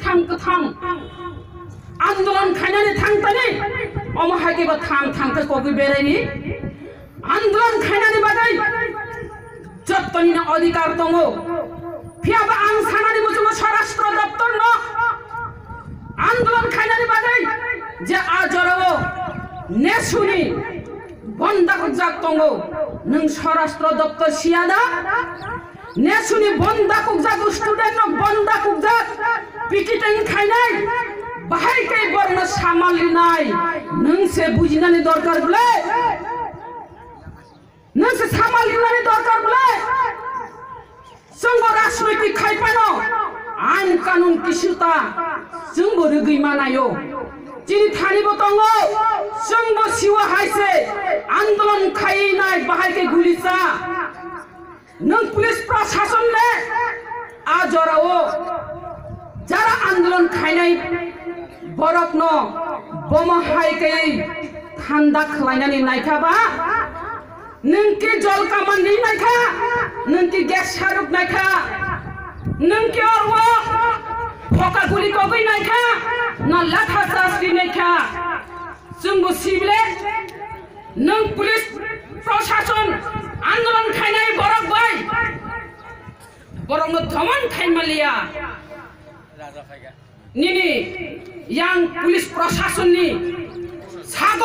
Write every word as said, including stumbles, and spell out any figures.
Thang kwthang andolon khainani thang tani, omo hai khe bo thang thang khe kogwi beraini andolon khainani bagwi jottonino adhikar tongo. Phiya ba ang sanani muchungo Swarashtra Doptorno andolon khainani bagwi je a jorao nesuni bonda kukjak tongo, nwng Swarashtra Doptor siya da? Nesuni bonda kukjak, student rok bonda kukjak, picketing khainai, bahai khe borno samal rinai, nwng se bujinani dorkar bwle, nwng se samal rinani dorkar bwle. Chwngbo rajnoitik khai phano ain kanun kisu ta chwngbo rwgwi manayo. Chini thani bo tongo, chwngbo siwa hai se andolon khainai, bahai khe guli cha. Nwng police proshashan le a jorao jara andolon khainai borokno bomo hai khe thanda khlainani naikha ba? Nwng ki jol kaman ri naikha, nwng ki gas saruk naikha, nwng ki orwo phoka guli kogwi naikha, na latha chas ri naikha. Chwngbo sibile nwng police proshashan andolon khainai borok bai borokno doman khaimaliya. Nini yang police proshashanni sago